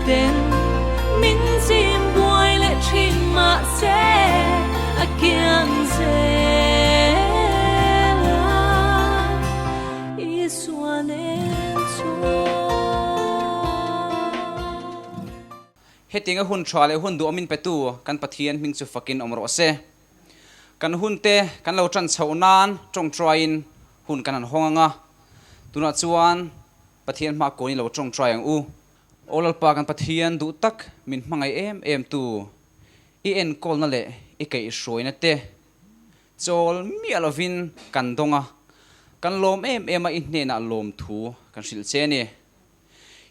ten min chim buai leh thin mah se a kiang zel a Isua nen chuan. Hetinga hun tha leh hun duhawmin petu kan Pathian hming chu fakin awm rawh se. Kan hunte kan lo tan chhoh nan tawngtaiin hun kan han hawng ang a, tunah chuan Pathian hma kawn i lo tawngtai ang u. Aw Lalpa kan Pathian duh tak min hmangaih em em tu, i enkawlna leh i kaihhruaina te chawl miah lovin kan dawng a, kan lawm em em a i hnenah lawmthu kan hrilh che a ni.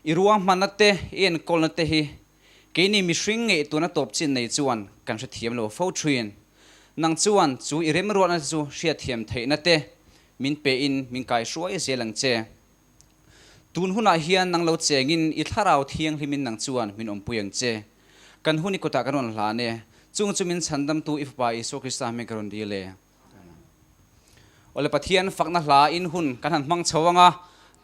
I ruahmanna te i enkawlna te hi Keini mihring ngei tuna tawp chin nei chuan kan hrethiam lo fo thin. Nang chuan chu i remruatna te chu hriatthiam theihna te min pein min kaihruai zel ang che. Tun hunah hian nang lo chengin i thlarau thianghlimin nang chuan min awmpui ang che. Kan hun i kutah kan rawn hlan e. Chung chu min chhandamtu i Fapa Isua Krista hming ka rawn dil e. Awle Pathian fakna hla in hun kan han hmang chho anga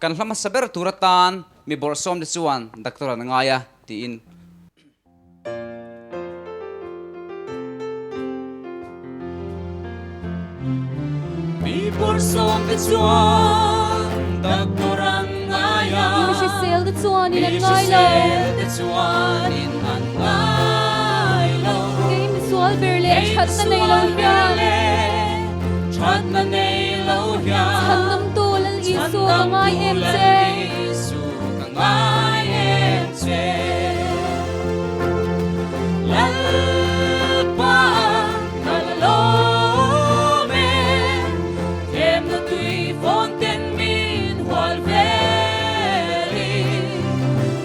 kan hla hmasa ber tur atan mi bawrhsawm te chuan doctor an ngai a tiin. Mi bawrhsawm te chuan doctor an ngai a. Mi hrisel te chuanin an ngai lo. Mi hrisel te chuanin an ngai lo. Kei misual ber leh thatna nei lo hian. Thatna nei lo hian. Chhandamtu Lal Isu ka ngai em che. Isu ka ngai em che. Lalpa ka la lawm e. Thlemna tui vawn ten min hual velin.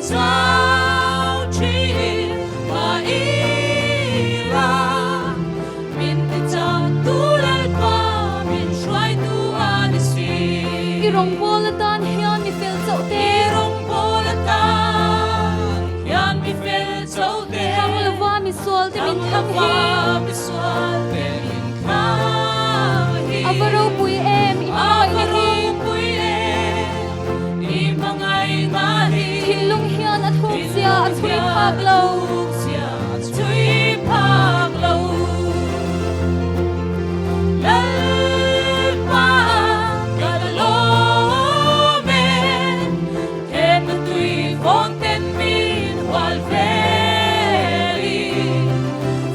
Chau thin mah ila min ti chak tu Lalpa min hruaitu a ni si. I rawngbâwl atan hian mi fel chauh te. I rawngbâwl atan hian mi fel chauh te. Thlang lova mi sual te min thlang hi. Thlang lova mi sual te min thlang hi. A va ropui em i hmangaihna hi. A va ropui em i hmangaihna hi. Thinlung hian a thuk zia a chhui phak lo. Chhui phak lo. Lalpa ka la lawm e, Thlemna tui vawn ten min hual velin,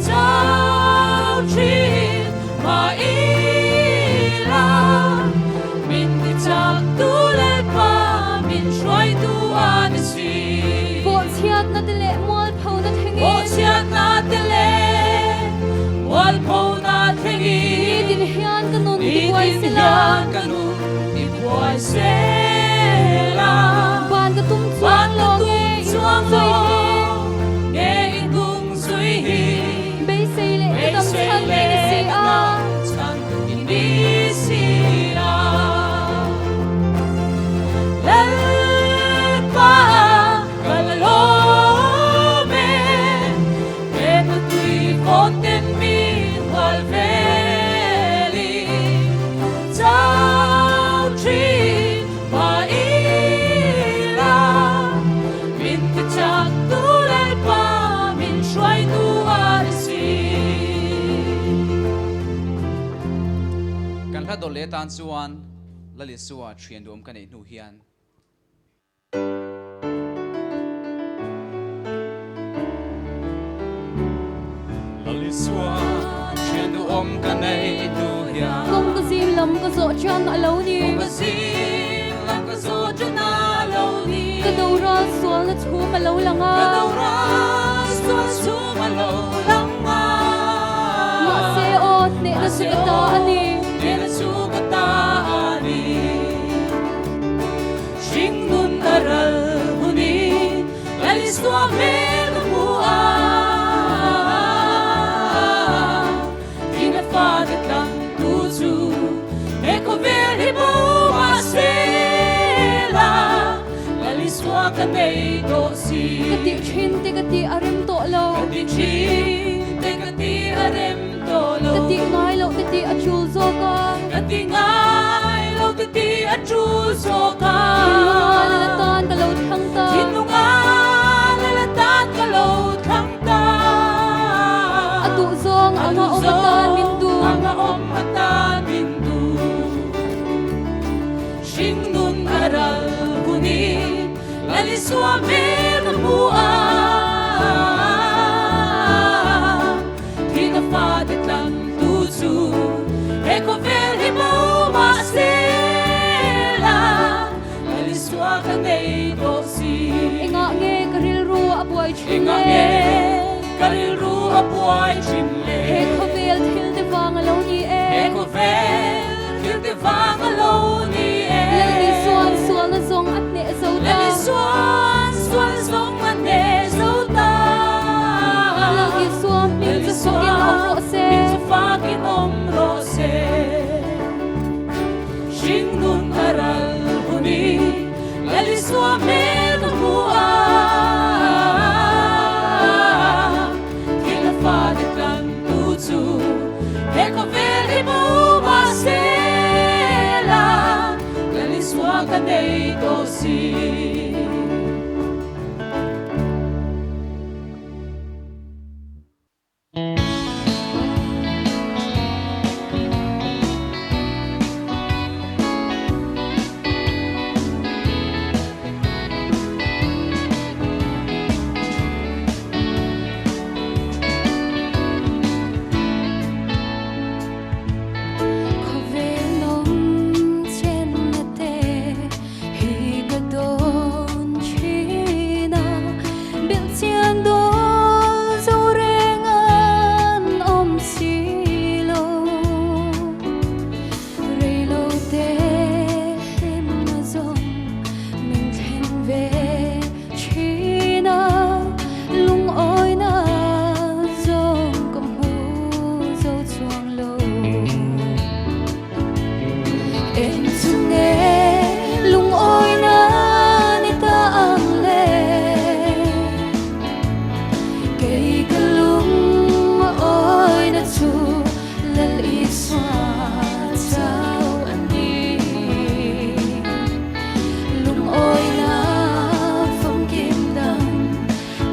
Chau thin mah ila, Min ti chak tu Lalpa min hruaitu a ni si. Bawhchhiatna te leh mualphona thlengin. Bawhchhiatna te leh mualphona thlengin. Nitin hian ka nun ti buai sela. Nitin hian ka nun ti buai sela. Ban ka tum chuang lo nge i hnung zui hi. Nge i hnung zui hi. Beisei leh ka dam chhan i ni si a. Ni si a. Lalpa ka la lawm e, Hema tui vawn ten min hual velin, Chau thin mah ila, Min ti chak tu Lalpa min hruaitu a ni si. Kan hla dawlh leh atan chuan Lalisua thian duhawm ka neih hnu hian. Lalisua thian duhawm ka neih hnu hian. Kawng ka zim lam ka zawh tan a lo ni. Kawng ka zim lam ka zawh tan a lo ni. Ka doral sualna chhum a lo lang a. Ka doral sual chhum a lo lang a. Mahse aw, hnehna chu ka ta a ni. Hnehna chu ka ta a ni. Hringnun a ral hun i Lalisua hmel ka hmu a. Thina fate tlang tu chu he khawvel hi bo mahse la Lalisua ka nei tawh si. Ka tih thin te ka tih a rem tawh lo. Ka tih thin te ka tih a rem tawh lo. Ka tih ngai loh te tih a tul zawk a. Ka tih ngai loh te tih a tul zawk a. Thinlunga lala tan ka lo thlang ta. Thinlunga lala tan. Lal Isua hmel ka hmu a, Thihna fate tlang tu chu he khawvel hi bo mahse la, Lal Isua ka nei tawh si. Engah nge ka rilru a buai thin le? Engah nge ka rilru a buai thin le? He khawvel thil te vang a lo ni e. He khawvel thil te vang a lo ni e. Lal Isua'n sualna zawng a hneh zo ta. Lal Isua'n sualna zawng a hneh zo ta. Lal Isua hming chu fakin awm rawh se. Hming chu fakin awm rawh se. Hringnun a ral hun i Lal Isua hmel ka hmu a. Thil a fate tlang tu chu he khawvel hi bo mahse la, Lal Isua ka nei tawh si. Khawvel nawm chenna te hi ka dawn thin a, belhchian dawl zo reng an awm si lo. Reilo te hlimna zawng min thlen ve thin a, lungawina zawng ka hmu zo chuang lo. Eng chu nge lungawina ni ta ang le? Kei ka lungawina chu Lal Isua chau a ni. Lungawina famkim dang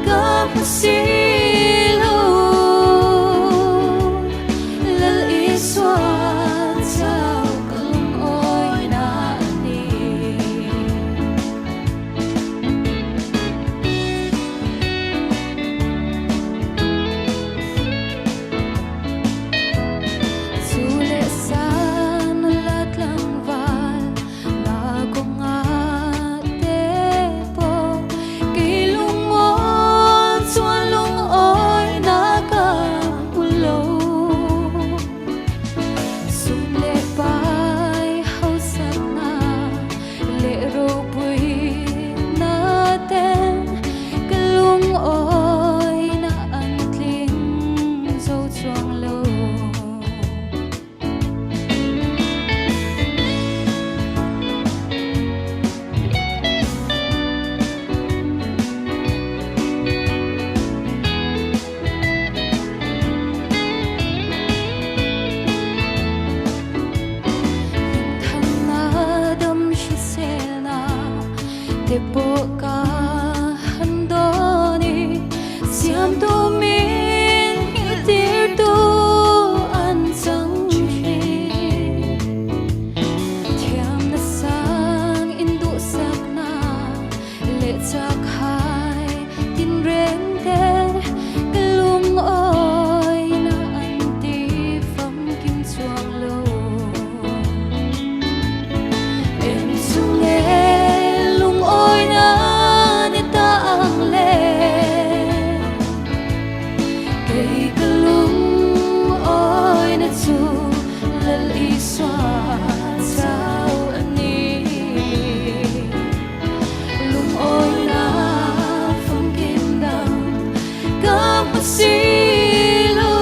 ka hmu si lo. Lal Isua chau ka lungawina a ni. Zu leh san la tlangval na kawnga te pawh kei lungawn chuan lungawi na ka hmu lo. Sum leh pai hausakna leh ropui na ten ka lungawi na an tling zo chuang lo. Hmingthanna dam hriselna te pawh ka han dawn i, siamtu min nghilhtirtu an chang thin. Thiamna sang induhsakna leh chakhai tinreng te ka lungawina an ti famkim chuang lo. Eng chu nge lungawina ni ta ang le? Kei ka lungawina chu Lal Isua chau a ni. Lungawina famkim dang ka hmu si lo.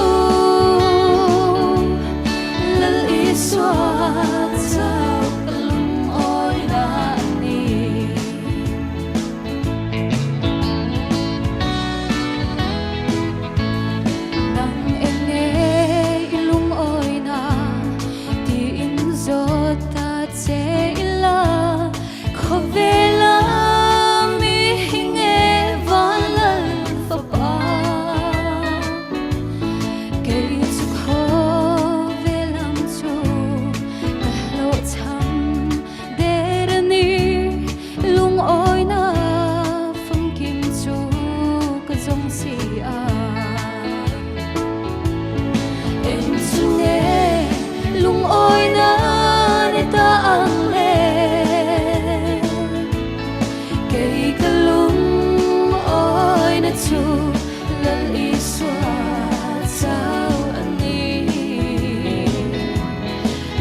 Lal Isua chau ka lungawina a ni. Nang eng nge i lungawina tiin zawt ta che ila, khawvela mi hi nge van lal fapa? Kei ka lungawina chu Lal Isua chau a ni.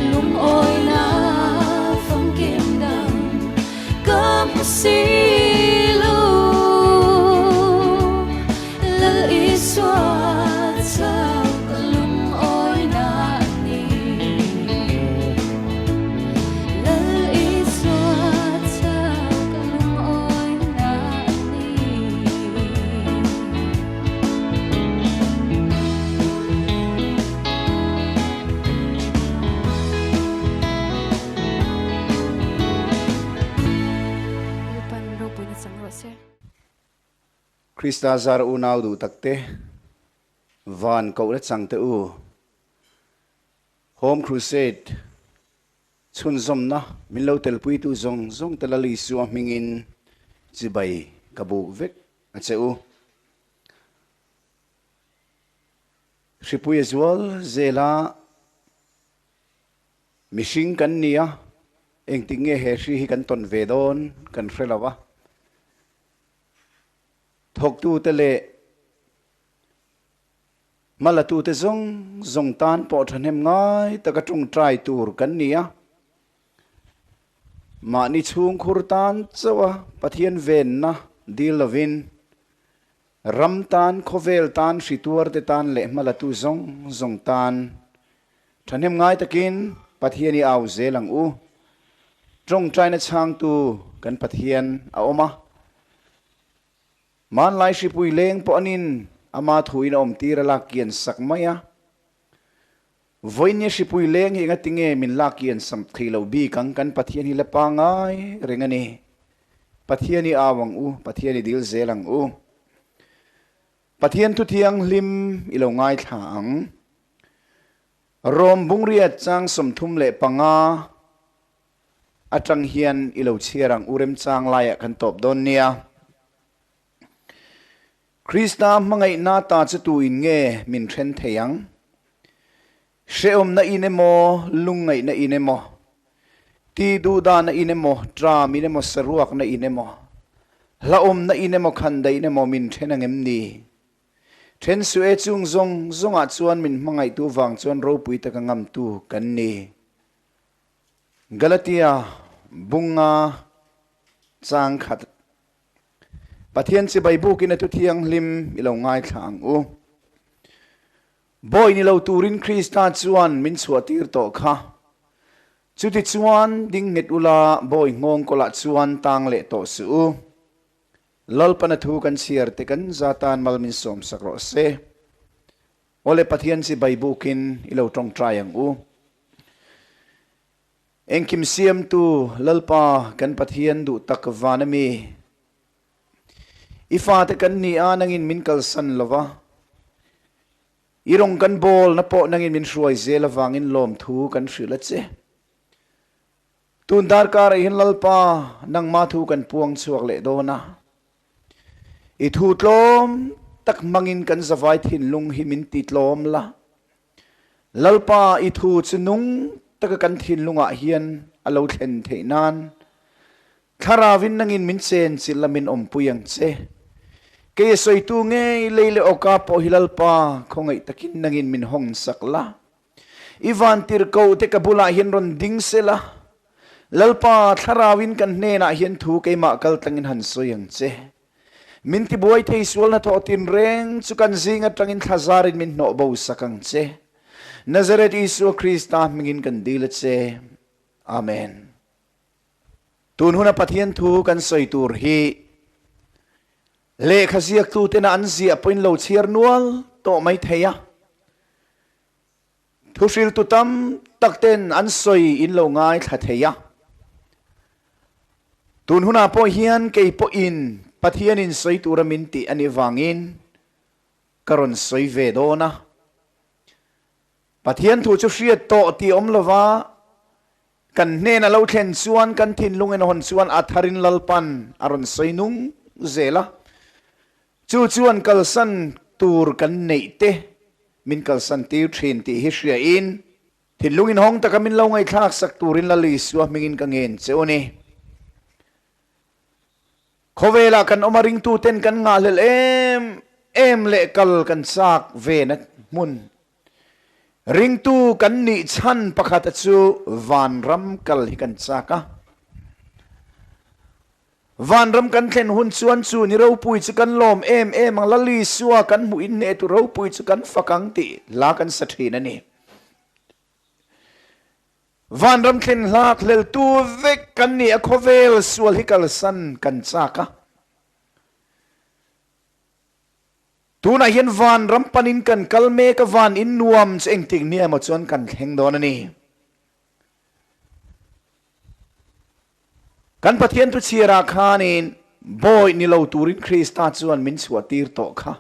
Lungawina famkim dang ka hmu si lo. Lal Isua chau ka lungawina a ni. Lal Isua chau ka lungawina a ni. Lalpan ropuina chang rawh se. Krista zar unau duh takte, van kohna changte u. Home Crusade chhunzawmna min lo telpuitu zawng zawng te Lal Isua hmingin chibai ka buk vek a che u. Hripui a zual zela mihring kan ni a, engtik nge he hri hi kan tawn ve dawn kan hre lo a. Thawktute leh Hmalatute zawng zawng tan pawh thahnem ngai taka tawngtai tur kan ni a. Mahni chhungkhur tan chauha Pathian venna dil lovin ram tan, khawvel tan, hrituarte tan leh hmalatu zawng zawng tan thahnem ngai takin Pathian i au zel ang u. Tawngtaina chhangtu kan Pathian a awm a. Hmanlai hripui leng pawh anin ama thuin a awmtir a lak kian sak mai a. Vawinia hripui leng hi engatinge min lak kian sak thei lo bik ang kan Pathian hi la pangai reng a ni. Pathian i au ang u, Pathian i dil zel ang u. Pathian thu thianghlim i lo ngaithla ang. Rom bungriat chang 35 Atang hian i lo chhiar ang u remchang laiah kan tawp dawn nia. Krista hmangaihna ta chu tu in nge min then thei ang? Hrehawmna in emaw, lungngaihna in emaw, ti duhdahna in emaw, tram in emaw, saruakna in emaw, hlauhawmna in emaw, khandaihna emaw min then ang em ni? Then suh e, chung zawng zawngah chuan min hmangaihtu vang chuan ropui taka ngamtu kan ni. Galatia bunga chang khat Pathian chibai bukin a thu thianghlim i lo ngaithla ang u. Bawi ni lo turin Krista chuan min chhuahtir tawh kha. Chuti chuan ding nghet ula bawi nghawng kawlah chuan tang leh tawh suh u. Lalpan a thu kan chhiar te kan zatan mal min sawmsak rawh se. Awle Pathian chibai bukin i lo tawngtai ang u. Engkim siamtu Lalpa kan Pathian duh tak van a mi. I fate kan ni a nangin min kalsan lo va. I rawng kan bawl na pawh nangin min hruai zel avangin lawmthu kan hrilh a che. Tun darkarah hian Lalpa nangma thu kan puang chhuak leh dawn a. I thu tlawm tak hmangin kan zavai thinlung hi min ti tlawm la. Lalpa i thu chu nung taka kan thinlungah hian a lo thlen theih nan Thlarauin nangin min chenchilh la min awmpui ang che. Kei a sawitu ngei lei leh awka pawh hi Lalpa khawngaih takin nangin min hawng sak la. I vantirhkoh te ka bulah hian rawn ding se la, Lalpa, Thlarauin kan hnenah hian thu keimah kal tlangin han sawi ang che. Min tibuai thei sual hnathawh tinreng chu kan zing atangin thlazarin min hnawh bo sak ang che. Nazareth Isua Krista hmingin kan dil a che. Amen. Tun huna Pathian thu kan sawi tur hi lehkha ziaktutena an ziah pawhin lo chhiar nual tawh mai thei a. Thuhriltu tam tak ten an sawi in lo ngaithla thei a. Tun hunah pawh hian kei pawhin Pathianin sawi tura min tih a nih vangin ka rawn sawi ve dawn a. Pathian thu chu hriat tawh tih awm lova kan hnen a lo thlen chuan kan thinlung in a hawn chuan a tharin Lalpan a rawn sawi nung zel a. Chu chuan kalsan tur kan neih te min kalsan tir thin tih hi hriain, thinlung inhawng taka min lo ngaihthlak sak turin Lal Isua hmingin ka ngen che u ni. Khawvelah kan awm a ringtuten kan ngahhlelh em em leh kal kan chak ve na hmun. Ringtu kan nih chhan pakhata chu vanram kal hi kan chak a. Vanram kan thlen hun chuan chu ni ropui chu kan lawm em em ang, Lal Isua kan hmuh inhneh tu ropui chu kan fak ang tih hla kan sa thin a ni. Vanram thlen hlak hleltu vek kan ni a, khawvel sual hi kalsan kan chak a. Tunah hian vanram panin kan kal mek a, van in nuam chu engtik ni emaw chuan kan thleng dawn a ni. Kan Pathian thu chhiarah khanin bawi ni lo turin Krista chuan min chhuahtir tawh kha.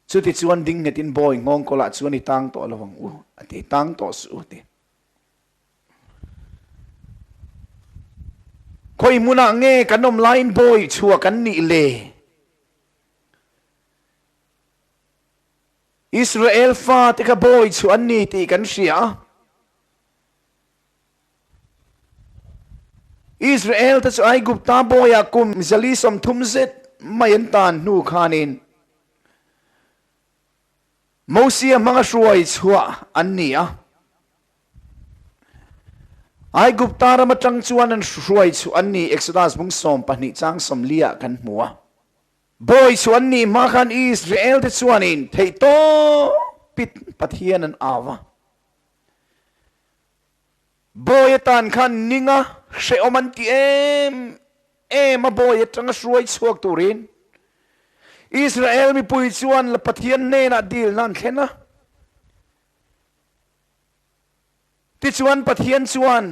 Chuti chuan ding nghetin bawi nghawng kawlah chuan i tang tawh lo ang u, a ti, tang tawh suh u, a ti. Khawi hmunah nge kan awm laiin bawi chhuah kan nih le? Israel fate kha bawi chhuah an ni tih kan hria a. Israel te chu Aigupta bawiah kum 130 zet mai an tan hnu khanin Mosia hmanga hruai chhuah an ni a. Aigupta ram atang chuan an hruai chhuah an ni, Exodus bung 12 chang 40 ah kan hmu a. Bawi chu an nih hma khan Israel te chuanin theihtawpin Pathian an au a. Bawi atan khan ninga hrehawm an ti em em a, bawi atanga hruai chhuak turin Israel mipui chuan la Pathian hnenah dilna an thlen a. Tichuan Pathian chuan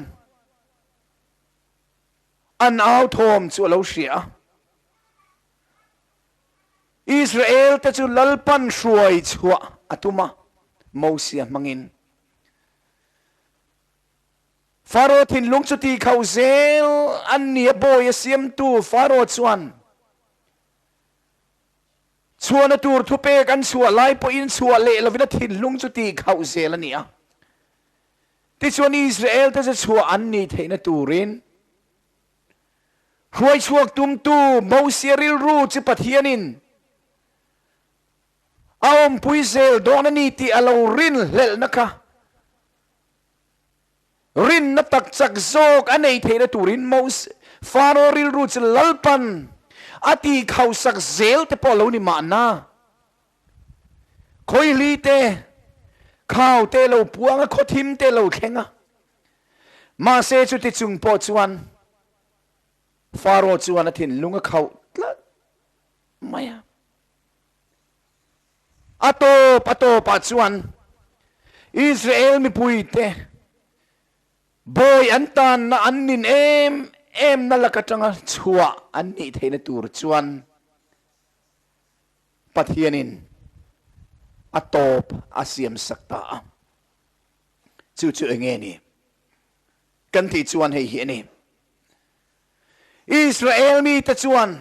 an au thawm chu a lo hria a. Israel te chu Lalpan hruai chhuah a tum a, Mosia hmangin. Faro thinlung chu ti khauh zel an ni a, bawi a siamtu Faro chuan chhuahna tur thupek an chhuah lai pawhin chhuah leh lovin a thinlung chu ti khauh zel a ni a. Tichuan Israel te chu chhuah an nih theihna turin hruai chhuak tumtu Mosia rilru chu Pathianin A awmpui zel dawn a ni tih a lo rinhlelhna kha rinna tak chak zawk a nei theihna turin Moses Faro rilru chu Lalpan a tih khauhsak zel te pawh a lo ni mahna. Khawihli te, khau te lo puang a, khawthim te lo thleng a. Mahse chuti chung pawh chuan Faro chuan a thinlung a khauh tlat mai a. A tawp a tawpah chuan Israel mipuite bawi an tanna an nin em emna lak atanga chhuah an nih theihna tur chuan Pathianin a tawp a siamsak ta a. Chu chu enge ni? Kan tih chuan hei hi a ni. Israel mite chuan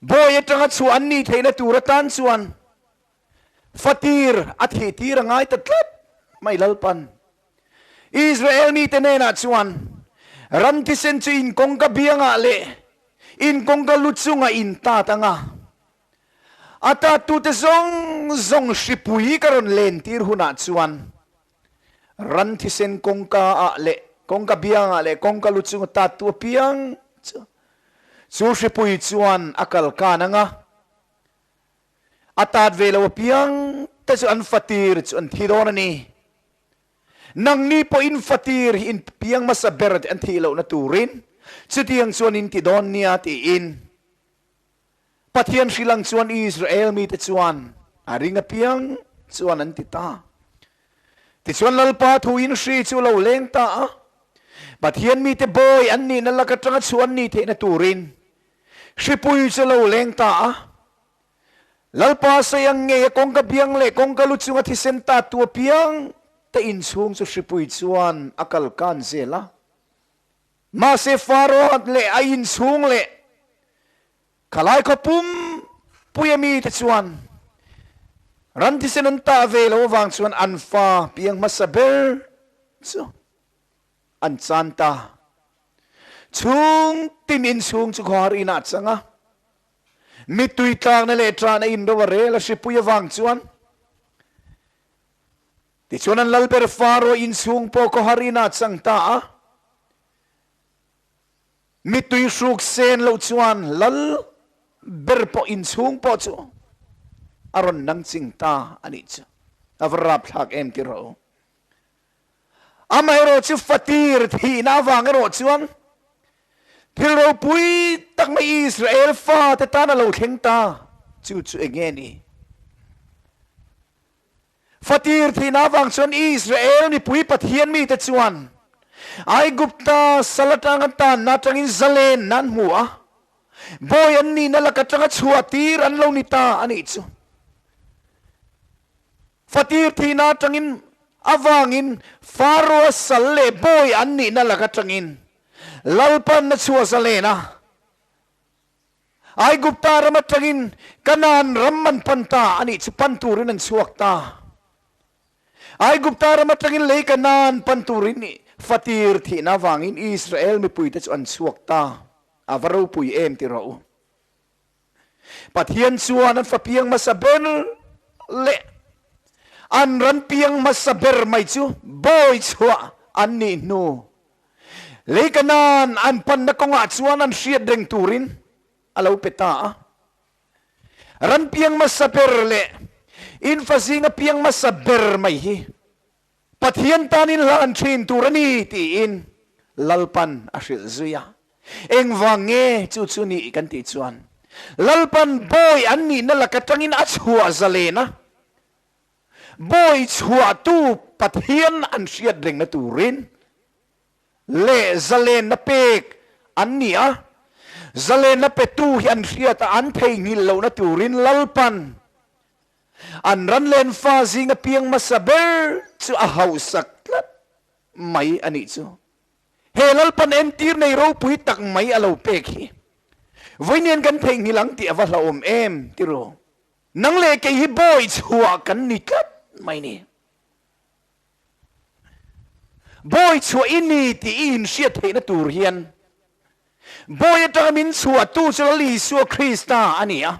bawi atanga chhuah an nih theihna tur atan chuan fatir a thih tir a ngai ta tlat mai Lalpan. Israel mite hnenah chuan ran thisen chu in kawngka biangah leh in kawngka lu chungah in tat anga a tattute zawng zawng hripui ka rawn len tir hunah chuan Ran thisen kawngka ah leh kawngka biang ah leh kawngka lu chunga tattu apiang chu chu hripui chuan a kal kan ang a, a tat ve lo apiang te chu an fatir chu an thi dawn a ni. Nangni pawh in fatir hi in piang hmasa ber te an thih lohna turin chutiang chuan in ti dawn nia tiin Pathian hrilh ang chuan Israel mite chuan a ring apiang chuan an ti ta. Tichuan Lalpa thuin hri chu lo leng ta a, Pathian mite bawi an nihna lak atanga chhuah an nih theihna turin hripui chu lo leng ta a. Lalpa sawi ang ngei a kawngka biang leh kawngka lu chunga thisen tattu apiang te inchhung chu hripui chuan a kalkan zel a. Mahse Faro leh a inchhung leh khalai khaw pum puia mite chuan ran thisen an tah ve lo avang chuan an fa piang hmasa ber chu an chan ta. Chhung tin inchhung chu khawhar inah a chang a, mittui tlakna leh ṭahna in ro a rel a hripui avang chuan. Tichuan an lalber Faro inchhung pawh khawhar inah a chang ta a. Mittui hruk sen loh chuan lal ber pawh inchhung pawh chu a rawn nang ching ta a nih chu. A va rapthlak em ti rawh u. Amaherawh chu fatir thihna avang erawh chuan thil ropui tak mai Israel fate tan a lo thleng ta. Chu chu eng nge ni? Fatir thihna avang chuan Israel mipui Pathian mite chuan Aigupta sal atanga tanna atangin zalenna an hmu a, bawi an nihna lak atanga chhuah tir an lo ni ta a nih chu. Fatir thihna atangin avangin Faroa sal leh bawi an nihna lak atangin Lalpan a chhuah zalen a. Aigupta ram atangin Kanaan ram an pan ta a nih chu pan turin an chhuak ta. Aigupta ram atangin lei Kanaan pan turin fatir thihna avangin Israel mipuite chu an chhuak ta. A va ropui em ti rawh u. Pathian chuan an fa piang hmasa ber leh an ran piang hmasa ber mai chu bawi chhuah an nih hnu Lei Kanaan an panna kawngah chuan an hriat reng turin a lo pe ta a. Ran piang hmasa ber leh infa zinga piang hmasa ber mai hi Pathian tanin hlan thin tur a ni tiin Lalpan a hrilh zui a. Engvang nge chu chu ni kan tih chuan Lalpan bawi an nihna lak atangin a chhuah zalen a. Bawi chhuahtu Pathian an hriat rengna turin leh zalenna pek an ni a, zalenna petu hi an hriat a, an theihnghilh lohna turin Lalpan an ran len fa zinga piang hmasa ber chu a hausak tlat mai a nih chu. He Lalpan entir nei ropui tak mai a lo pek hi vawiin kan theihnghilh ang tih a va hlauhawm em tiraw? Nang leh kei hi bawi chhuah kan ni tlat mai ni. Bawi chhuah i ni tih i inhriat theihna tur hian bawi atanga min chhuahtu chu Lal Isua Krista a ni a.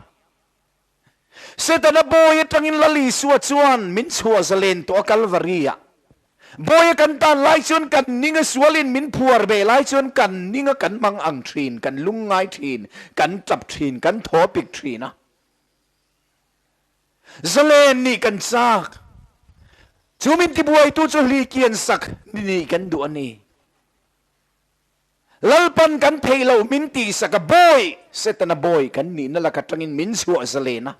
Setana bawi atangin Lal Isua chuan min chhuah zalen tawh a Kalvari-ah. Bawi a kan tan lai chuan kan ning a sualin min phuar ve lai chuan kan ning a kan hmang ang thin, kan lungngai thin, kan tap thin, kan thawpik thin a. Zalen nih kan chak. Chu min tibuaitu chu hli kian sak nih kan duh a ni. Lalpan kan theih loh min tihsak a bawi, Setana bawi kan nihna lak atangin min chhuah zalen a.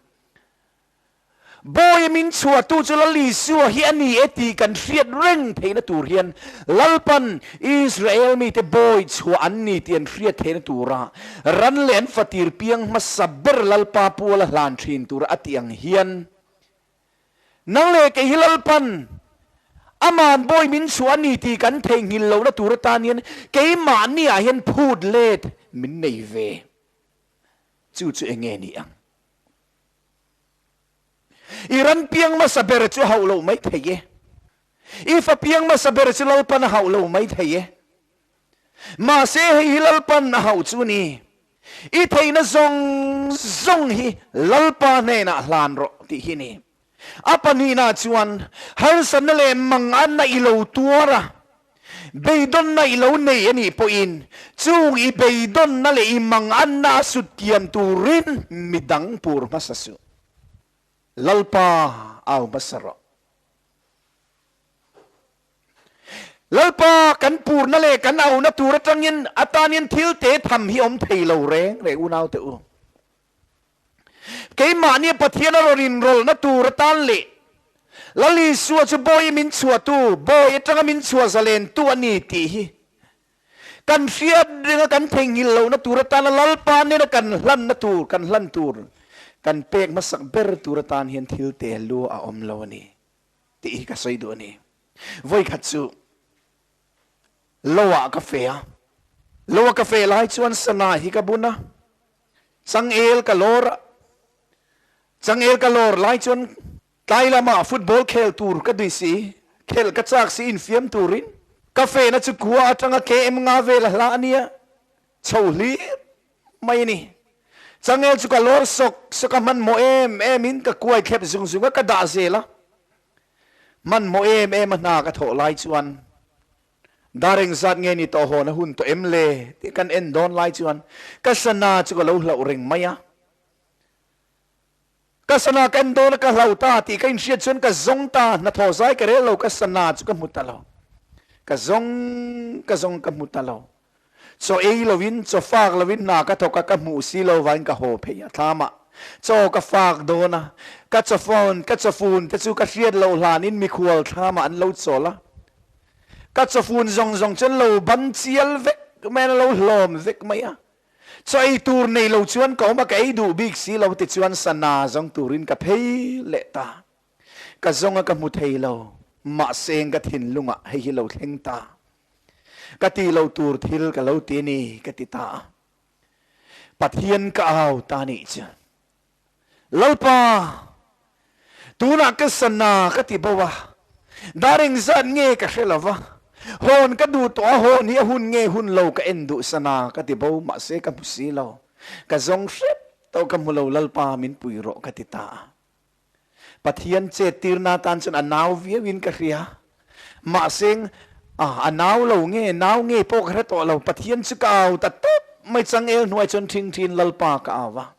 Bawi a min chhuahtu chu Lal Isua hi a ni e tih kan hriat reng theihna tur hian Lalpan Israel mite bawi chhuah an ni tih an hriat theihna tura ran leh an fatir piang hmasa ber Lalpa puala hlan thin tura a tih ang hian nang leh kei hi Lalpan aman bawi min chhuah a ni tih kan theihnghilh lohna tur atan hian keimahniah hian phut let min nei ve. Chu chu enge ni ang? I ran piang hmasa ber chu hauh lo mai thei e. I fa piang hmasa ber chu Lalpan a hauh lo mai thei e. Mahse hei hi Lalpan a hauh chu ni. I theihna zawng zawng hi Lalpa hnenah hlan rawh tih hi ni. A pahnihna chuan harsatna leh manganna i lo tuar a, Beidawnna i lo nei a nih pawhin chung i beidawnna leh i manganna a sut kiam turin midang pur hmasa suh. Lalpa au hmasa rawh. Lalpa kan purna leh kan auna tur atangin atanin thil te tham hi awm thei lo reng reng unaute u. Keimahnia Pathian a rawn inrawlhna tur atan leh Lal Isua chu bawi min chhuahtu, bawi atanga min chhuah zalentu a ni tih hi kan hriat ringa kan theihnghilh lohna tur atana Lalpa nena kan hlanna tur, kan hlan tur, kan pek hmasak ber tur atan hian thil te lu a awm lo a ni tih hi ka sawi duh a ni. Vawikhat chu Lo ah ka fe a, lo a ka fe lai chuan sana hi ka bun a, Changel ka lawr a, changel ka lawr lai chuan tlai lamah football khel tur ka dui si, khelh ka chak si infiam turin. Ka fehna chu khua atanga KM nga vel a hla a nia. Chho hlir mai a ni. Changel chu ka lawr sawk sawk a, hmanhmawh em em in ka kuai thlep zung zung a, ka dah zel a. Hmanhmawh em em a hna ka thawh lai chuan dar engzat nge ni tawh hawn a hun tawh em le tih kan en dawn lai chuan ka sana chu ka lo hlauh reng mai a. Ka sana ka en dawn a ka hlauh ta tih ka inhriat chuan ka zawng ta, hnathawh zai ka rel lo ka sana chu ka hmu ta lo. Ka zawng ka zawng ka hmu ta lo. Chaw ei lovin, chaw fak lovin hna ka thawk a, ka hmuh si lo vangin ka haw phei a thlamah. Chaw ka fak dawn a, ka chaw phone, ka chaw fun te chu ka hriat loh hlanin mikhual thlamah an lo chawl a. Ka chaw fun zawng zawng chu an lo ban chial vek mai a, an lo hlawm vek mai a. Chaw ei tur nei lo chuan ka awm a, ka ei duh bik si lo tichuan sana zawng turin ka phei leh ta. Ka zawng a ka hmu thei lo, mahse ka thinlungah hei hi lo thleng ta. Ka ti lo tur thil ka lo ti a ni ka ti ta a. Pathian ka au ta nih chu. Lalpa, tunah ka sana ka ti bo a, dar engzat nge ka hre lo va, hawn ka duh tawh a, hawn hi a hun nge hun lo ka en duh sana ka ti bo, mahse ka hmu si lo. Ka zawng hrep tawh ka hmu lo, Lalpa min pui rawh ka ti ta a. Pathian chettirna atan chuan a nau viauin ka hria. Mahse, a nau lo nge, nau nge pawh ka hre tawh lo. Pathian chu ka au ta tawp mai changel hnuai chuan ṭhingṭhin Lalpa ka au a.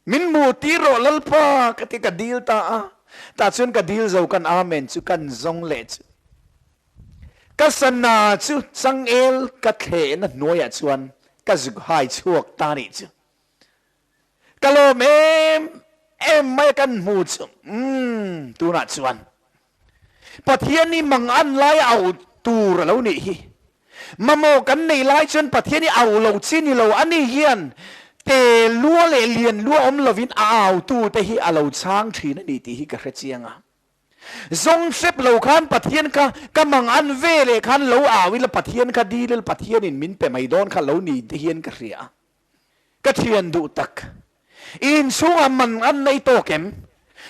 Min hmuh tir rawh Lalpa ka ti ka dil ta a. Tah chuan ka dil zo kan Amen chu kan zawng leh chu. Ka sana chu changel ka thlehna hnuaiah chuan ka zuk hai chhuak ta nih chu. Ka lawm em em mai a kan hmu chu umm tunah chuan Pathian hi mang an lai au tur a lo nih hi. Mamawh kan nei lai chuan Pathian hi au lo chi ni lo a ni hian te lua leh lian lua awm lovin a au tu te hi a lo chhang thin a ni tih hi ka hre chiang a. Zawng hrep lo khan Pathian kha ka mang an ve leh khan lo au ila Pathian kha dil ila Pathianin min pe mai dawn kha lo ni te hian ka hria a. Ka thian duh tak. I inchhungah mang an nei tawk em?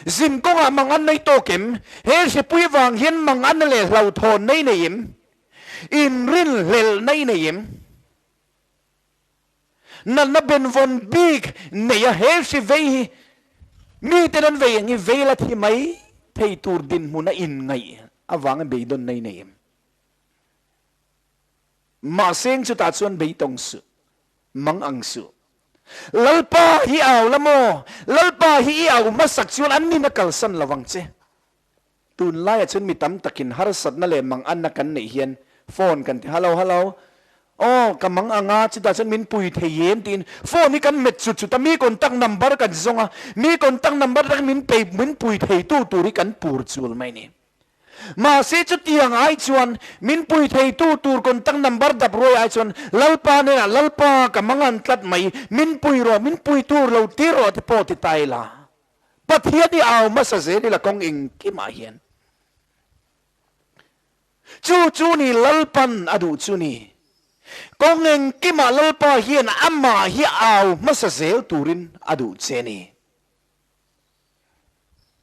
Zin kawngah mang an nei tawk em? He hripui vang hian mang an leh hlauhthawn nei nei em? Inrinhlelh nei nei em? Natna benvawn bik neia he hri vei hi miten an vei ang hi vei la thi mai thei tur dinhmun a inngaih avanga beidawn nei nei em? Mahseng chutah chuan beitawng suh, mang ang suh. Lalpa hi au la maw? Lalpa hi i au hmasak chuan an nin a kalsan lo ang che. Tunlaiah chuan mi tam takin harsatna leh manganna kan neih hian phone kan ti, Hello, hello, aw ka mang anga chutah chuan min pui thei em tiin phone hi kan hmet chut chut a, mi contact number kan zawng a, mi contact number atangin min pe, min pui theitu tur hi kan pur chul mai ni. Mahse chutiang ai chuan min pui theitu tur contact number dap ruai ai chuan Lalpa hnenah Lalpa ka mangan tlat mai, min pui rawh, min pui tur lo tir rawh te pawh ti ta ila. Pathian hi au hmasa zel ila kawng engkimah hian. Chu chu ni Lalpan a duh chu ni. Kawng engkimah Lalpa hian amah hi au hmasa zel turin a duh che ni.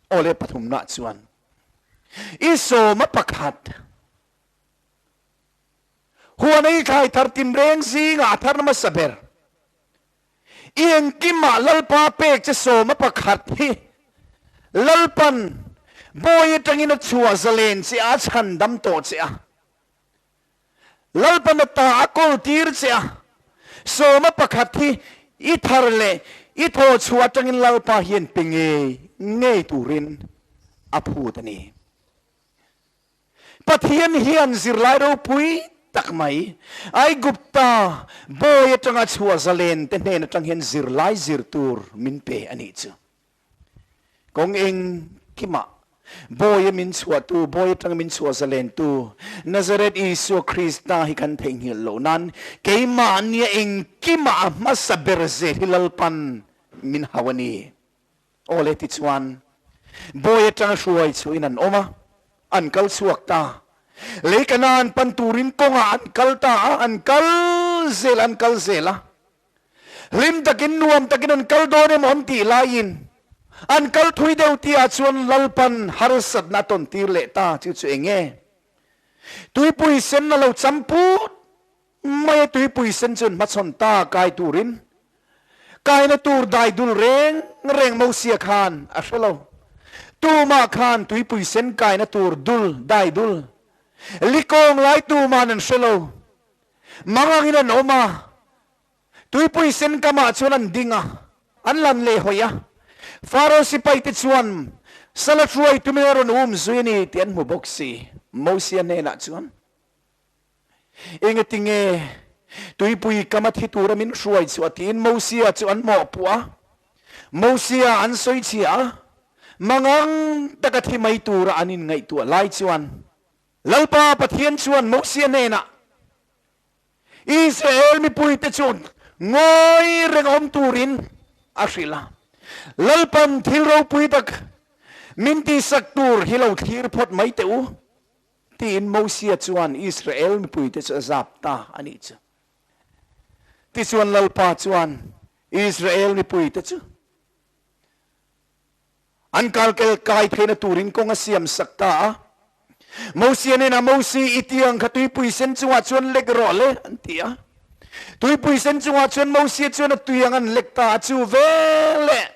Awle pathumna chuan i sawma pakhat huan ei thlai thar tinreng zingah a thar hmasa ber. I engkimah Lalpa pek che sawma pakhat hi Lalpan bawi atangin a chhuah zalen che a, a chhandam tawh che a. Lalpa na ta a kawl tir che a, sawma pakhat hi i thar leh i thaw chhuah atangin Lalpa hian pe ngei ngei turin a phut a ni. Pathian hian zirlai ropui tak mai Aigupta bawi atanga chhuah zalen te hnen atang hian zirlai zir tur min pe a nih chu. Kawng engkimah Bawi a min chhuahtu, Bawi atanga min chhuah zalentu, Nazareth Isua Krista hi kan theihnghilh loh nan keimahnia engkimah a hmasa ber zel hi Lalpan min hau a ni. Aw le tichuan, Bawi atanga hruai chhuahin an awm a, an kal chhuak ta. Lei Kanaan pan turin kawngah an kal ta a, an kal zel an kal zel a. Hlim takin nuam takin an kal dawn emaw an tih laiin an kal thui deuh tihah chuan Lalpan harsatna a tawn tir leh ta chu chu eng nge? Tuipui sen a lo cham put. maia tuipui sen chu an hmachhawn ta kai turin kaina tur dai dul reng reng Mosia khan a hre lo. Tumah khan tuipui sen kaina tur dul dai dul likawng lai tuman an hre lo. Mangangin an awm a, tuipui sen kamah chuan an ding a, an lan leh hawi a. Faro sipaite chuan sala hruai tumin a rawn um zui a ni tih an hmu bawk si. Mosia hnenah chuan, Engatinge tuipui kama thi tura min hruai chu a tiin Mosia chu an mawhpuh a. Mosia an sawi chhia a, mangang taka thi mai tura an inngaihtuah lai chuan Lalpa Pathian chuan Mosia hnenah, Israel mipuite chu ngawi reng awm turin a hrilh a. Lalpan thil ropui tak min tihsak tur hi lo thlir phawt mai teh u, tiin Mosia chuan Israel mipuite chu a zap ta a nih chu. Tichuan Lalpa chuan Israel mipuite chu An kalkel kai theihna turin kawng a siam sak ta a. Mosia hnenah, Mosi, i tiang kha tuipui sen chungah chuan lek rawh le, an ti a. Tuipui sen chungah chuan Mosia chuan a tui ang an lek ta a, chu veleh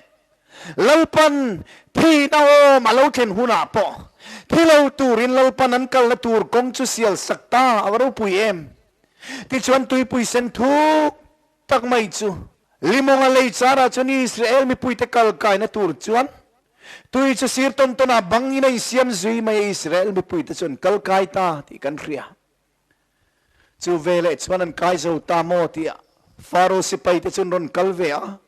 Lalpan thihna awm a lo thlen hunah pawh thi lo turin Lalpan an kalna tur kawng chu sial sak ta a va ropui em! Tichuan tuipui sen thuk tak mai chu Limawnga lei charah chuan Israel mipuite kal kaina tur chuan tui chu sir tawn tawnah bangin a insiam zui mai a, Israel mipuite chu an kal kai ta tih kan hria. Chu veleh chuan an kai zo ta maw tih Faro sipaite chu an rawn kal ve a,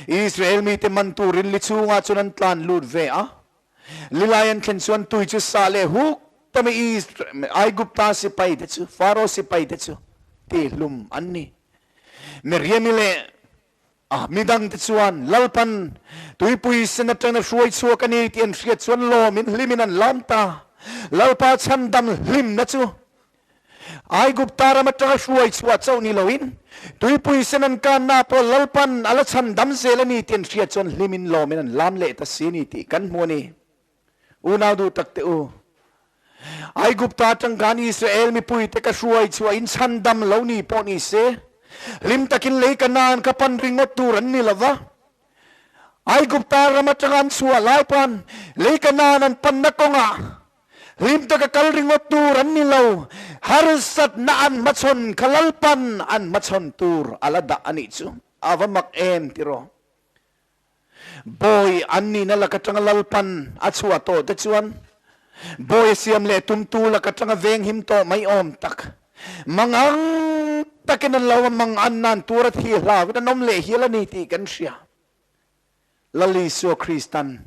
Israel mite man turin li chhungah chuan an tlan lut ve a. Lilai an thlen chuan tui chu sah leh huk ta mai Aigupta sipaite chu, Faro sipaite chu tihlum an ni. Miriami leh a midangte chuan Lalpan tuipui sen atangin a hruai chhuak a ni tih an hriat chuan lawmin hlimin an lam ta. Lalpa chhandam hlimna chu Aigupta ram atanga hruai chhuah chauh ni loin tuipui sen an kanna pawh Lalpan a la chhandam zel a ni tih an hriat chuan hlimin lawmin an lam leh ta si a ni tih kan hmu a ni. Unau duh tak teh u, Aigupta atang khan Israel mipuite ka hruai chhuah in chhandam lo ni pawh ni se, hlim takin lei Kanaan ka pan ringawt tur an ni lo va. Aigupta ram atanga an chhuah lai pawn lei Kanaan an panna kawngah hlim taka kal ringawt tur an ni lo, harsatna an hmachhawn kha Lalpan an hmachhawn tur a la dah a nih chu. A va mak em tiraw? Bawi an nihna lak atanga Lalpan a chhuah tawh te chuan bawi a siam leh tumtu lak atanga venghim tawh mai awm tak. Mangang takin an lo a mang an nan tur a thi hlauin an awm leh hial a ni tih kan hria. Lal Isua Kristan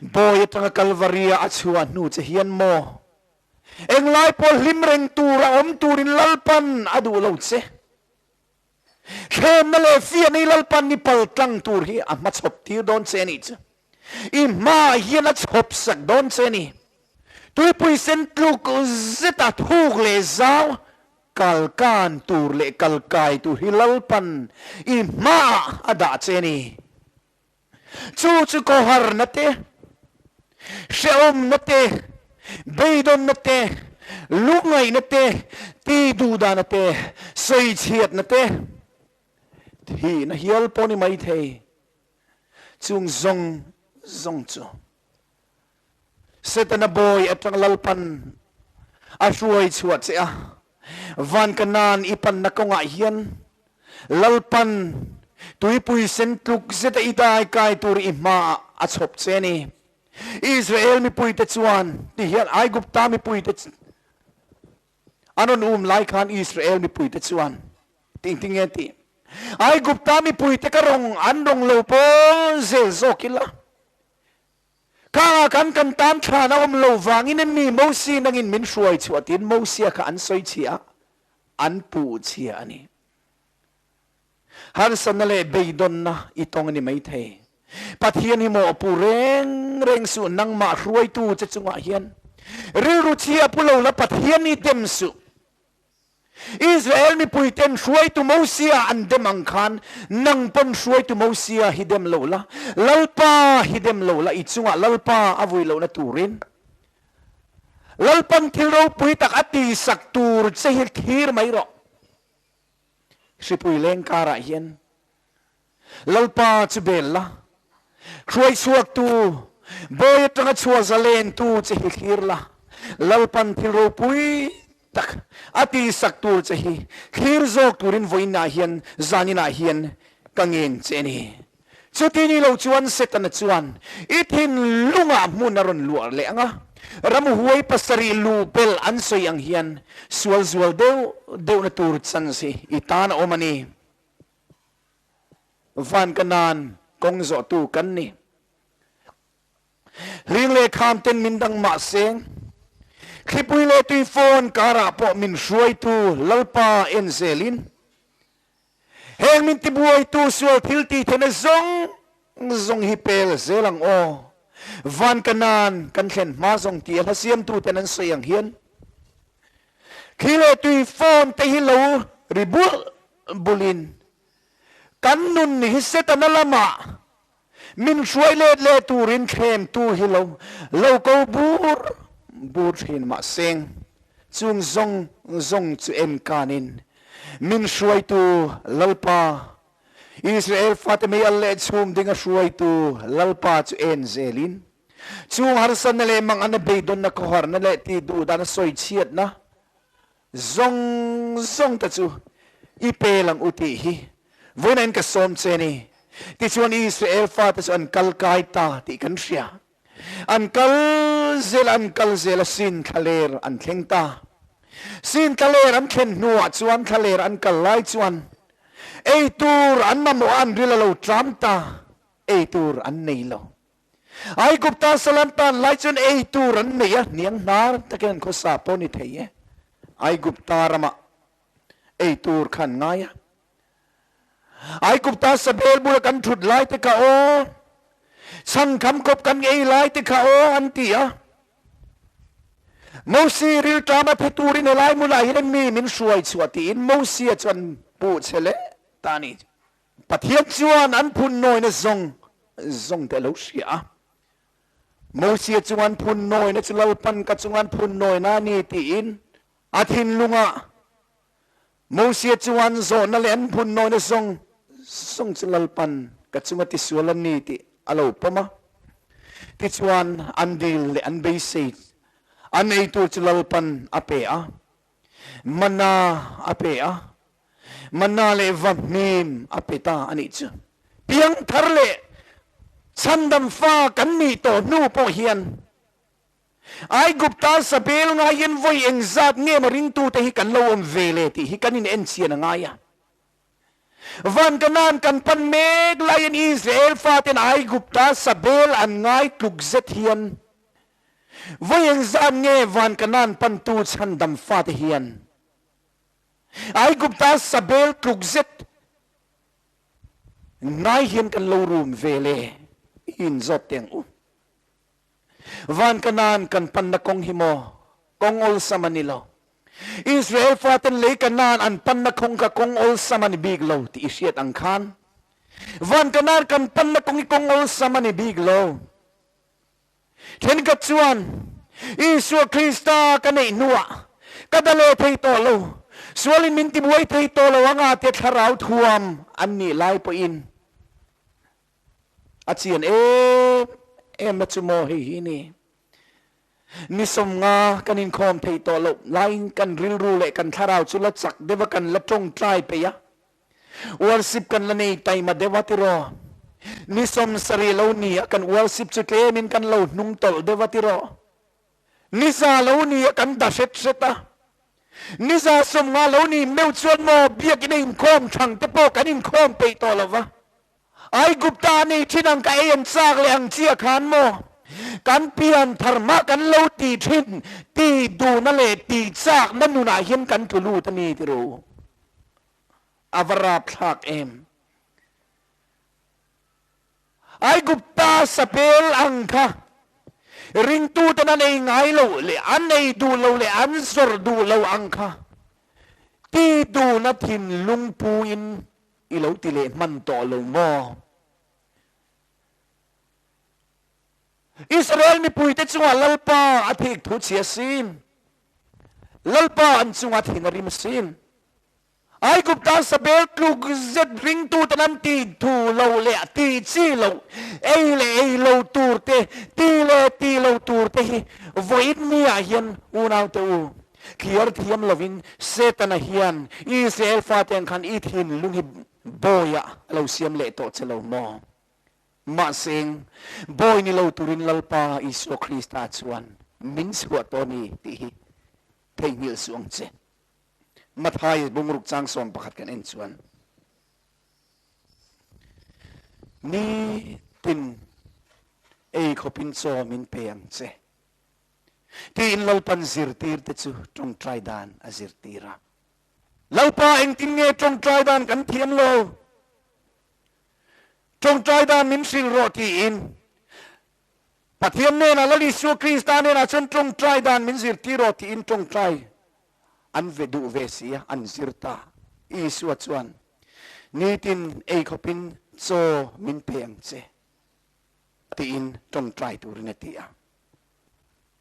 bawi atanga Kalvaria a chhuah hnu che hian maw englai pawh hlim reng tur a awm turin Lalpan a duh lo che. Thlemna leh fiahna i Lalpan i pal tlang tur hi a hmachhawp tir dawn che a nih chu. I hmaah hian a chhawp sak dawn che a ni. Tuipui sen tluk zeta thuk leh zau kal kan tur leh kal kai tur hi Lalpan i hmaah a dah che a ni. Chu chu kawharna te, hrehawmna te, beidawnna te, lungngaihna te, tihduhdahna te, sawichhiatna te, thihna hial pawh ni maithei. Chung zawng zawng chu Setana bawi atang Lalpan a hruai chhuah che a, van ka nan i panna kawngah hian Lalpan tuipui sen tluk zeta i dai kai tur i hmaah a chhawp che a ni. Israel mipuite chuan ti hian Aigupta mipuite an rawn um lai khan Israel mipuite chuan tingtinge tih Aigupta mipuite ka rawng an rawng lo pawl zel zawk ila. Kha kan kan tan thlan a awm lo vangin em mi Mosi nangin min hruai chhuah tiin Mosia kha an sawi chhia a, an puh chhia a ni. Harsatna leh beidawnna i tawng a ni maithei. Pathian hi maw pu reng reng suh nangmah hruaitu che chungah hian rilru chhia pu lo la Pathian hi dem suh. Israel mipuiten hruaitu Mosia an dem ang khan nang pawn hruaitu Mosia hi dem lo la, Lalpa hi dem lo la, i chungah Lalpa a vui lohna turin Lalpan thil ropui tak a tisak tur che hi thlir mai rawh. Hripui leng karah hian Lalpa chu bel la, hruai chhuaktu, bawi atanga chhuah zalentu che hi thlir la, Lalpan thil ropui tak a tihsak tur che hi thlir zawk turin vawiinah hian zaninah hian ka ngen che a ni. Chuti ni lo chuan Setana chuan i thinlungah hmun a rawn luah leh ang a, ramhuai pasarih luh belh an sawi ang hian sual zual deuh deuhna tur chance hi i tan a awm a ni. Van ka nan kawng zawhtu kan ni. Hling leh kham ten min dang mah seng, thlipui leh tuifawn karah pawh min hruaitu Lalpa en zelin, Heng min tibuaitu sual thil tih theihna zawng zawng hi pel zel ang aw. Van ka nan kan thlen hma zawng tih a hla siamtuten an sawi ang hian thli leh tui phone te hi lo ri bulh bulhin kan nun hi Setana lamah min hruai let leh turin thlemtu hi lo lo ko bur bur thin mahseng chung zawng zawng chu en kanin min hruaitu Lalpa Israel fate mei al leh chhum dinga hruaitu Lalpa chu en zelin chung harsatna leh mangana beidawnna khawharna leh tih duhdana sawi chhiatna Zawng zawng te chu i pel ang u tih hi vawiin ka sawm che ni. Tichuan Israel fate chu an kal kai ta tih kan hria. An kal zel a, an kal zel a, sin thlaler an thleng ta. Sin thlaler an thlen hnuah chuan thlaler an kal lai chuan ei tur an mamawh a, an ril a lo tram ta, ei tur an nei lo. Aigupta salam tan lai chuan ei tur an nei a, hniang hnar takin an khawsa pawh ni thei e. Aigupta ramah ei tur kha an ngai a. Aigupta sabel bula kan thut lai te kha aw, chhangkham kawp kan ei lai te kha aw an ti a. Mosi rilṭam a phe turin helai hmunah hian mi min hruai chhuah tiin Mosia chuan puh che leh ta a ni. Pathian chuan an phun nawina zawng zawng te a lo hria a. Mosia chuan phun nawina chu Lalpan ka chunga an phun nawina a ni tiin a thinlungah Mosia chuan zawhna leh an phun nawina zawng zawng chu Lalpan ka chunga tisual a ni tih a lo pawm a. Tichuan an dil leh an beisei an ei tur chu Lalpan a pe a. Manna a pe a, manna leh va hnim a pe ta a nih chu. Piangthar leh chhandam fa kan nih tawh hnu pawh hian Aigupta sabel ngaiin vawi engzat nge maw ringtute hi kan lo awm ve le tih hi kan inenchian a ngai a. Van Kanaan kan pan mek laiin Israel faten Aigupta sabel an ngai tluk zet hian Vawi engzat nge van Kanaan pantu chhandam fate hian Aigupta sabel tluk zet ngai hian kan lo rum ve le i inzawt teh ang u. Van Kanaan kan panna kawng hi maw kawng awlsam a ni lo. Israel faten lei Kanaan an panna kawng kha kawng awlsam a ni bik lo tih i hriat ang khan van Kanaan kan panna kawng hi kawng awlsam a ni bik lo. Thenkhat chuan, Isua Krista ka neih hnuah ka da leh thei tawh lo, sualin min tibuai thei tawh lo anga tia thlarau thuam an nih lai pawhin a chian em em na chu maw hei hi ni. Ni sawmnga kan inkhawm thei tawh loh laiin kan rilru leh kan thlarau chu la chak deuh a kan la tawngtai peih a. Worship kan la nei taima deuh a tiraw? Ni sawmsarih lo ni a kan worship chu tlemin kan lo hnung tawlh deuh a tiraw? Ni za lo ni a kan da hret hret a. Ni za sawmnga lo ni meuh chuan maw biakinn a inkhawm thang te pawh kan inkhawm peih tawh lo va. Aigupta a nei thin ang ka ei an chak leh ang chiah khan maw kan pian thar mah kan lo ti thin tih duhna leh tih chakna nunah hian kan tlu lut a ni tiraw? A va rapthlak em! Aigupta sapel ang kha ringtuten an ei ngai lo leh an ei duh lo leh an zawrh duh lo ang kha ti duhna thinlung puin i lo ti leh hman tawh lo maw? Israel mipuite chungah Lalpa a thik thu chhia sin. Lalpa an chunga thin a rim sin. Aigupta sabel tluk zet ringtuten an ti thu lo leh ti chi loh, ei leh ei lo tur te, ti leh ti lo tur te hi vawiin niah hian unaute u, thliar thiam lovin Setana hian Israel fate ang khan i thinlung hi bawiah a lo siam leh tawh che lo maw? Mahse, bawi ni lo turin Lalpa Isua Krista chuan min chhuah tawh a ni tih hi theihnghilh suh ang che. Matthai bungruk chang 11 kan en chuan, Nitin ei khawpin chaw min pe ang che, tiin Lalpan zirtirte chu tawngtai dan a zirtir a. Lalpa engtin nge tawngtai dan kan thiam lo? Tawngtai dan min hrilh rawh tiin Pathian hnenah Lal Isua Krista hnenah chuan tawngtai dan min zirtir rawh tiin tawngtai an ve duh ve si a, an zir ta. Isua chuan, Nitin ei khawpin chaw min pe ang che tiin tawngtai turin a ti a.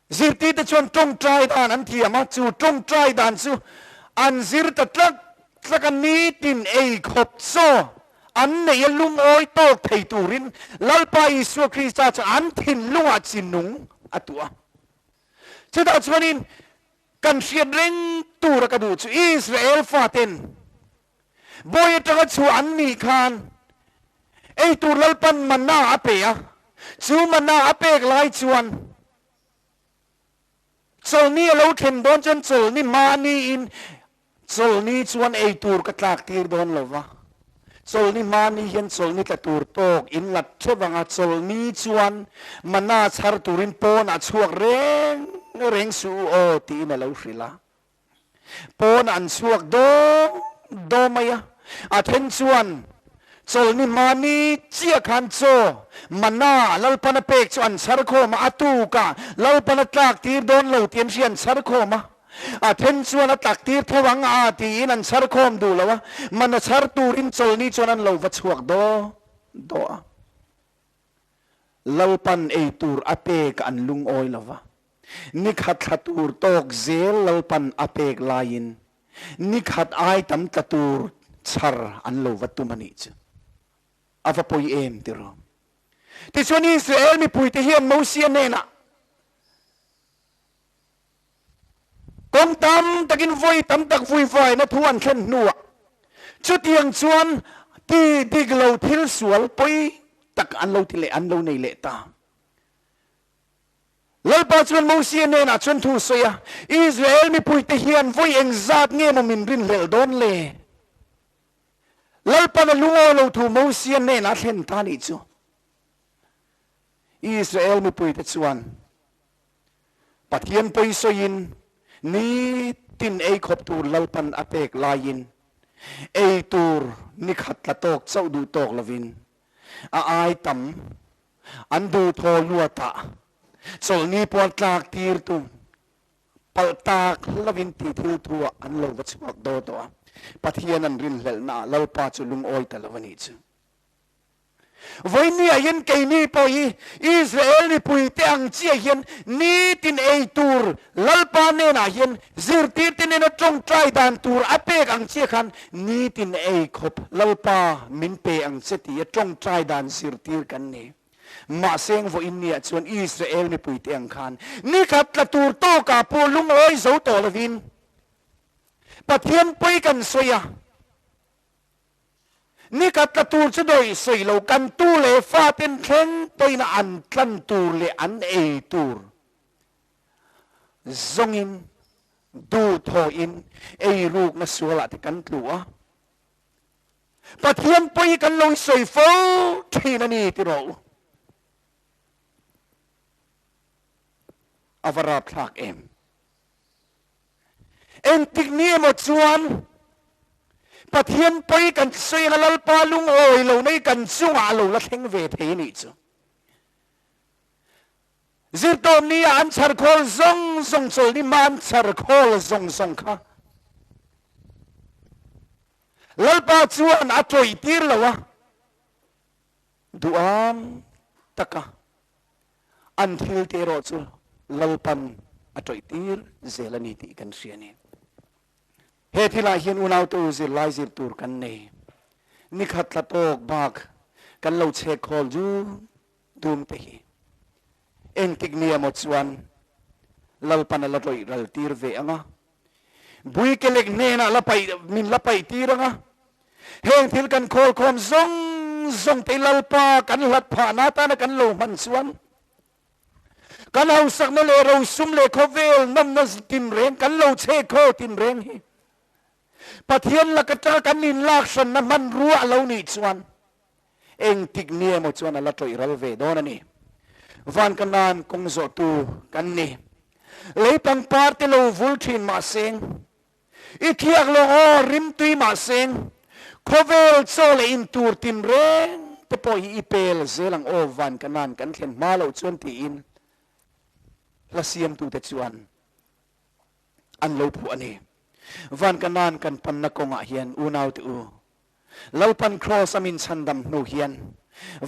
Zirtirte chuan tawngtai dan an thiam a, chu tawngtai dan chu an zir ta tlak tlak a, nitin ei khawp chaw an neih a lungawi tawk thei turin Lalpa Isua Krista chu an thinlungah chi nung a tuah a. Chutah chuanin kan hriat reng tura ka duh chu Israel faten Bawi atanga chhuah an nih khan eitur Lalpan manna a pe a, chu manna a pek lai chuan chawlni a lo thlen dawn chuan chawlni mahniin chawlni chuan eitur ka tlak tir dawn lo va, chawlni mahni hian chawlni tla tur tawk in lat theuh ang a, chawlni chuan manna chhar turin pawnah chhuak reng reng suh u aw tiin a lo hrilh a. Pawn an chhuak daw daw mai a, a then chuan chawlni mahni chiah khan chaw mana Lalpana pek chu an chhar khawm a, a tukah Lalpana tlak tir dawn lo tih an hria an chhar khawm a, a then chuan a tlak tir tho ang a tiin an chhar khawm duh lo a, mana chhar turin chawlni chuan an lo va chhuak daw daw a. Lalpan ei tur a pek an lungawi lo va, ni khat thla tur tawk zel Lalpan a pek laiin ni khat ai tam tla tur chhar an lo va tum a nih chu. A va pawi em tiraw? Tichuan Israel mipuite hian Mosia hnenah, Kawng tam takin vawi tam tak vuivaina thu an thlen hnuah chutiang chuan ti dik lo thil sual pawi tak an lo ti leh an lo nei leh ta. Lalpa chuan Mosia hnenah chuan thu sawi a, Israel mipuite hian vawi engzat nge maw min rinhlelh dawn le? Lalpan a lungawi lo thu Mosia hnenah a thlen ta nih chu. Israel mipuite chuan Pathian pawisawiin nitin ei khawp tur Lalpan a pek laiin ei tur ni khat tla tawk chauh duh tawk lovin a ai tam an duhthaw luatah chawlhni puan tlak tirtu palh tak lovin tih thil thuah an lo va chhuak daw tawh a, Pathian an rinhlelhnaah Lalpa chu lungawi ta lo a nih chu. Vawinia hian keini pawh hi Israel mipuite ang chiah hian nitin ei tur Lalpa hnenah hian zirtirte nena tawngtai dan tur a pek ang chiah khan nitin ei khawp Lalpa min pe ang che tia tawngtai dan zirtir kan ni. Mahse vawinia chuan Israel mipuite ang khan nikhat tla tur tawkah pawh lungawi zo tawh lovin Pathian pawi kan sawi a. Ni ka tla tur chu dawih sawi lo, kan tu leh faten thleng pawhin an tlan tur leh an ei tur zawngin duhthawhin ei rukna sualah te kan tlu a. Pathian pawh hi kan lo i sawi fo thin a ni ti rawh u. A va rapthlak em. Engtik ni emaw chuan Pathian pawi kan sawi anga Lalpa lungawi lo nei kan chungah a lo la thleng ve thei a nih chu. Zirtawmni ah an chhar khawl zawng zawng chawlhni hma an chhar khawl zawng zawng kha Lalpa chuan a tawih tir lo a, duham taka An thil te erawh chu Lalpan a tawih tir zel a ni tih kan hria a ni. He thilah hian unaute u zirlai zir tur kan nei. Nikhat tla tawk bak kan lo chhek khawl dum dum te hi engtik nia maw chuan Lalpan a la rawih ral tir ve ang a, Buikelek hnenah la paih min la paih tir ang a, heng thil kan khawl khawm zawng zawng te hi Lalpa kan hlat phahna atana kan lo hman chuan Kan hausakna leh rosum leh khawvel nawmna tinreng kan lo chhe khaw tinreng hi Pathian lak atanga kan inlak hranna hmanrua a lo nih chuan engtik ni emaw chuan a la tawih ral ve dawn a ni. Van ka nan kawng zawhtu kan ni. Lei pangpar te lo vul thin mahseng I thiak lo aw rimtui mahseng khawvel chaw leh in tur tinreng te pawh hi i pel zel ang aw van ka nan kan thlen hma loh chuan tiin hla siamtute chuan an lo phuah a ni. Van ka nan kan panna kawngah hian unaute u Lalpan Kraws a min chhandam hnu hian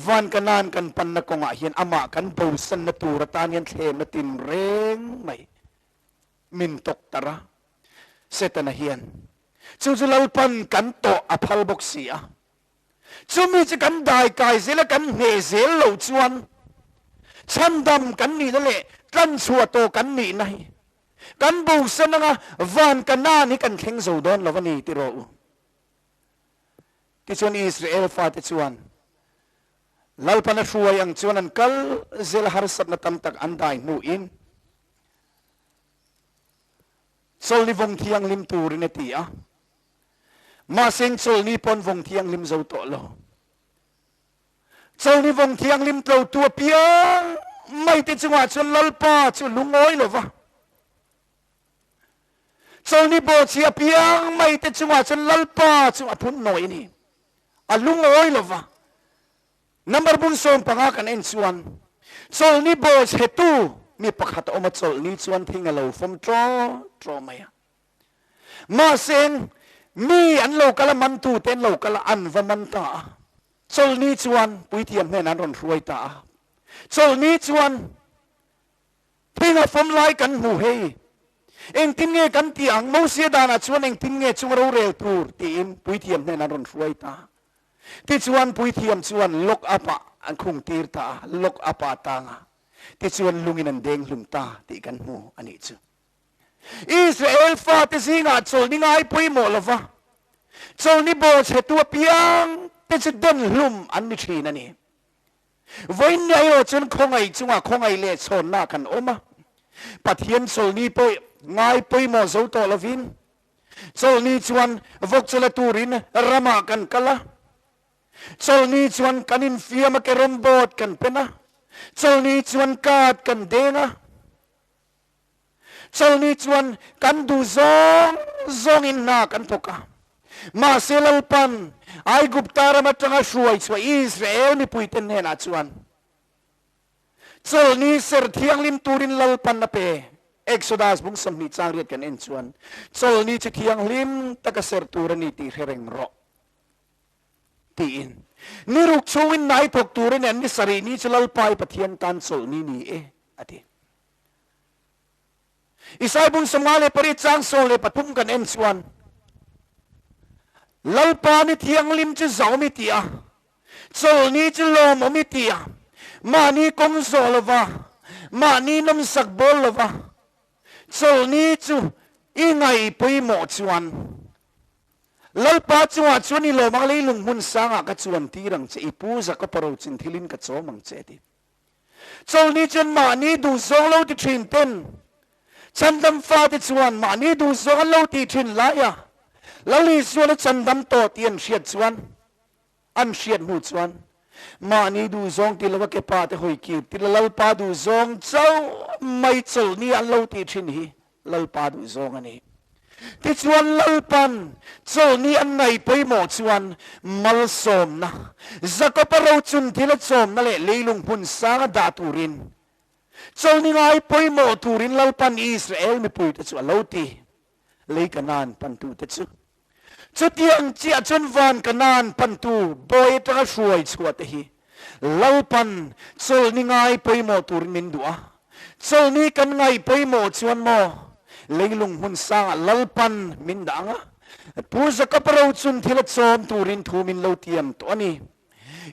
van ka nan kan panna kawngah hian amah kan bosanna tur atan hian thlemna tinreng mai min tawk tar a, Setana hian chu chu Lalpan kan tawh a phal bawk si a, chumi chu kan dai kai zel a kan hneh zel loh chuan chhandam kan nihna leh tlanchhuah tawh kan nihna hi kan bosan anga van Kanaan hi kan thleng zo dawn lo a ni ti rawh u. Tichuan Israel fate chuan Lalpan a hruai ang chuan an kal zel a harsatna tam tak an dai hnuin Chawlni vawng thianghlim turin a ti a, mahse chawlni pawn vawng thianghlim zo tawh lo. Chawlni vawng thianghlim tlotu apiang mai te chungah chuan Lalpa chu lungawi lo va, chawlni bawhchhi apiang mai te chungah chuan Lalpa chu a phun nawi a ni, a lungawi lo va. Number bung 15 kan en chuan chawlhni bawlh chhetu mi pakhat a awm a, chawlhni chuan thing a lo fawm ṭaw ṭaw mai a. Mahse, mi an lo kal a, mantu te an lo kal a, an va man ta a. Chawlhni chuan puithiam hnenah an rawn hruai ta a. Chawlhni chuan thing a fawm lai kan hmu hei, engtin nge kan tih ang, Mosia danah chuan engtin nge chung rorel tur tiin puithiam hnenah an rawn hruai ta a. Tichuan puithiam chuan lock up ah an khung tir ta a, lock up ah a tang a, tichuan lungin an deng hlum ta tih kan hmu a nih chu. Israel fate zingah chawlhni ngai pawimawh lova chawlhni bawh chhetu apiang te chu den hlum an ni thin a ni. Vawiin erawh chuan khawngaih chungah khawngaih leh chhawnna kan awm a, Pathian chawlhni pawh ngai pawimawh zo tawh lovin Chawlhni chuan vawkchawla turin ramah kan kal a, chawlhni chuan kan infiam a carrom board kan pen a, chawlhni chuan card kan deng a, chawlhni chuan kan duh zawng zawngin hna kan thawk a. Mahse Lalpan Aigupta ram atanga hruai chhuah Israel mipuite hnenah chuan Chawlhni ser thianghlim turin Lalpan a pe. Exodus bung 20 chang riat kan en chuan, Chawlhni chu thianghlim taka ser tur a ni tih hre reng rawh, tiin. Ni ruk chhungin nai thawk tur a ni, an ni sarih ni chu Lalpa i Pathian tan chawlhni ni e, a ti. Isai bung 58 chang 13 kan en chuan, Lalpa ni thianghlim chu zauhawm i ti a, chawlhni chu lawmawm i ti a, mahni kawng zawh lova, mahni nawmsak bawl lova, chawlhni chu i ngaih pawimawh chuan, Lalpa chungah chuan i lawm ang, leilung hmun sangah ka chuan tir ang che, i pu Jakopa rochin thilin ka chawm ang che, a ti. Chawlhni chuan mahni duhzawng lo ti thin ten Chandam fate chuan mahni duhzawng an lo ti thin lai a, Lal Isuan a chandam tawh tih an hriat chuan, an hriat hnu chuan mahni duhzawng ti lova ke pa te hawi kir tir la Lalpa duhzawng chauh mai chawlhni an lo ti thin hi Lalpa duhzawng a ni. Tichuan Lalpan chawlhni an ngaih pawimawh chuan malsawmna, Jakoba rochun thil a chawmna leh leilung hmun sanga dah turin, chawlhni ngai pawimawh turin Lalpan Israel mipuite chu a lo ti. Lei Kanaan pantute chu Chutiang chiah chuan van Kanaan pantu bawi atanga hruai chhuah te hi Lalpan chawlhni ngai pawimawh turin min duh a. Chawlhni kan ngaih pawimawh chuan maw leilung hmun sangah Lalpan min dah ang a. Pu Jakob ro chun thil a chawm turin thu min lo tiam tawh a ni.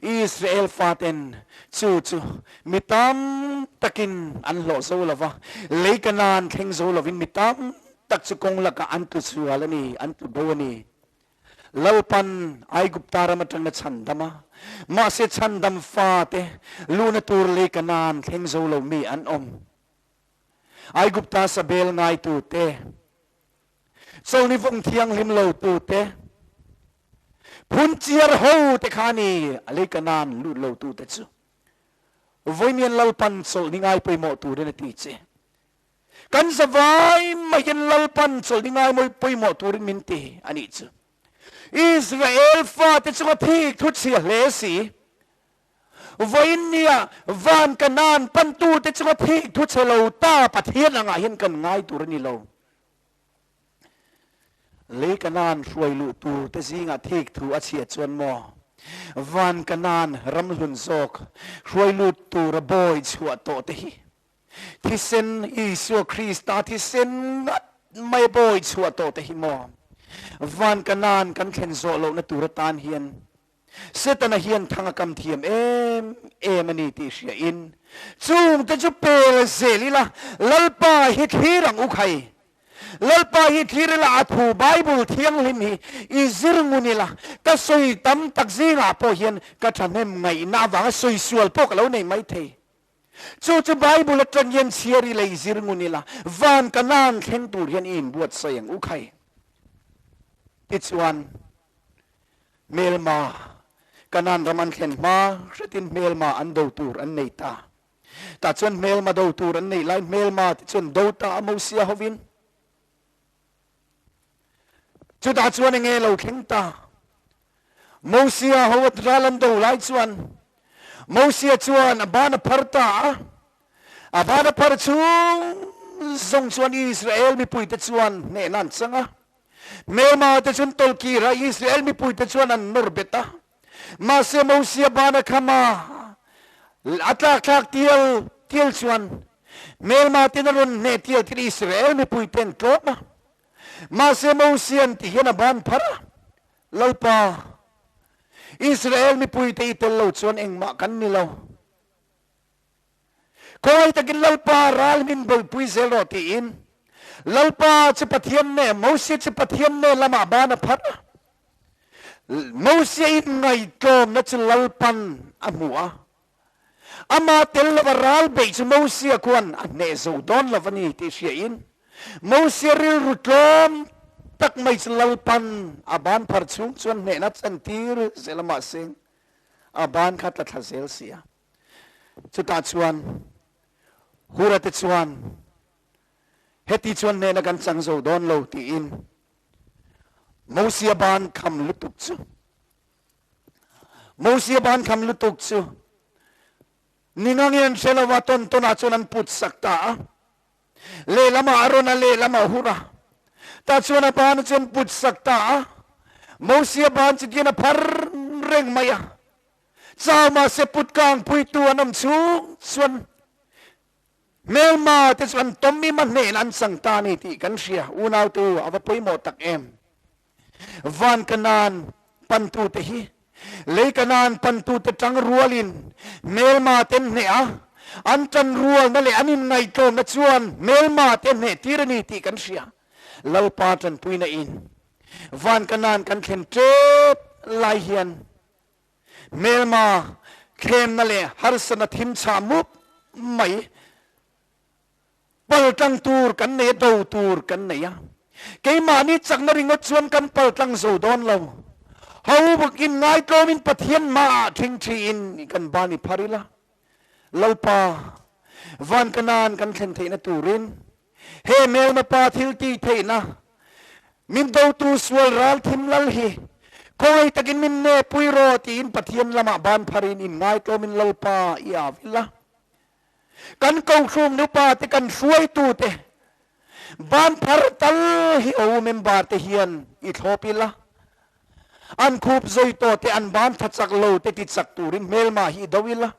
Israel faten chu chu mi tam takin an hlawh zo lo va, lei Kanaan thleng zo lovin mi tam tak chu kawng lakah an tlu sual a ni, an tlu bo a ni. Lalpan Aigupta ram atangna chhandam a, mahse chhandam fate luhna tur lei Kanaan thleng zo lo mi an awm. Aigupta sabel ngaitute, Chawlni vawng thianghlim lo tute, phun chiar ho te kha ni a lei Kanaan lut lo tute chu. Vawiin Lalpan chawlhni ngai pawimawh turin a ti che. Kan zavai maiin Lalpan chawlhni ngai pawimawh turin min ti a nih chu. Israel fate chunga phik thu chhia hle si. Vawiin nia van Kanaan pantute chunga phik thu chhe lo ta Pathian angah hian kan ngai tur a ni lo. Lei Kanaan hruai luh tur te zingah thik thu a chhiat chuan maw van Kanaan ram hlun zawk hruai lut tura bawi chhuah tawh te hi thisen Isua Krista thisen ngat mai bawi chhuah tawh te hi maw van Kanaan kan thlen zawh lohna tur atan hian Setana hian thang a kam thiam em em a ni tih hria in chungte chu pel zel ila Lalpa hi thlir ang u khai. Lalpa hi thlir ila a thu Bible thianghlim hi i zir ngun ila ka sawi tam tak zingah pawh hian ka thahnem ngaihna avanga sawi sual pawh ka lo nei mai thei. Chu chu Bible atang hian chhiar ila i zir ngun ila van Kanaan thleng tur hian i inbuatsaih ang u khai. Tichuan. Hmelma, Kanaan ram an thlen hma hretin hmelma an do tur an nei ta. Tah chuan hmelma do tur an neih lai hmelma te chuan do ta a Mosia hovin. Chutah chuan enge lo thleng ta? Mosia ho ral an do lai chuan Mosia chuan a ban a phar ta a. A ban a phar chhung zawng chuan Israel mipuite chuan hnehna an chang a. Hmelma te chuan tawlhkir a, Israel mipuite chuan an nawr bet a. Mahse Mosia ban a kham a, a tlakthlak tial tial chuan hmelma ten a rawn hneh tial tial Israel mipuite an tlawm a. Mahse Mosia'n ti hian a ban phar a, Lalpa, Israel mipuite i tel lo chuan engmah kan ni lo. Khawngaih takin Lalpa ral min bawihpui zel rawh tiin Lalpa chu Pathian nge Mosia chu Pathian nge lamah ban a phar a. Mosia in ngaihtlawmna chu Lalpan a hmu a. Ama tel lova ral beih chu Mosia khuan a hneh zo dawn lo a ni tih hria in Mosia rilru tlawm tak mai chu Lalpan a ban phar chhung chuan hnehna chantir zel a mahse a ban kha tla thla zel si a. Chutah chuan Hura te chuan, Heti chuan hnehna kan chang zo dawn lo tiin Mosia ban kham lutuk chu Mosia ban kham lutuk chu ningangin an hre lo va, tawn tawnah chuan an put sak ta a. Lehlamah a rawn a, lehlamah Hura. Tah chuan a ban chu an put sak ta a. Mosia ban chu tian a phar reng mai a. Chau mahse put kang puitu an awm chhung chuan hmelma te chu an tawm im a hnehna an chang ta a ni tih kan hria. Unaute u, a va pawimawh tak em! Van Kanaan pantute hi lei Kanaan pantute tang rualin hmelma te an hneh a, an tan rualna leh an inngaihtlawmna chuan hmelma te a hneh tir a ni tih kan hria. Lalpa tanpuina in Van Kanaan kan thlen tep lai hian Hmelma thlemna leh harsatna thim chhah mup mai paltlang tur kan nei a, do tur kan nei a. Keimahni chakna ringawt chuan kan paltlang zo dawn lo. Ho bakin ngaitlawmin Pathian hmaah thingthiin kan ban i phar ila. Lalpa, van ka nan kan thlen theihna turin He hmelma pa thil tih theihna min dotu sual ral thim lal hi khawngaih takin min ne pui rawh tiin Pathian lamah ban pharin in ngaitlawmin Lalpa i au ila. Kan kohrung nupa te kan hruaitu te ban phar tal hi o member te hian i thlawp ila. An khup zoi tawh te an ban tha chak lo te ti chak turin hmelma hi i do ila.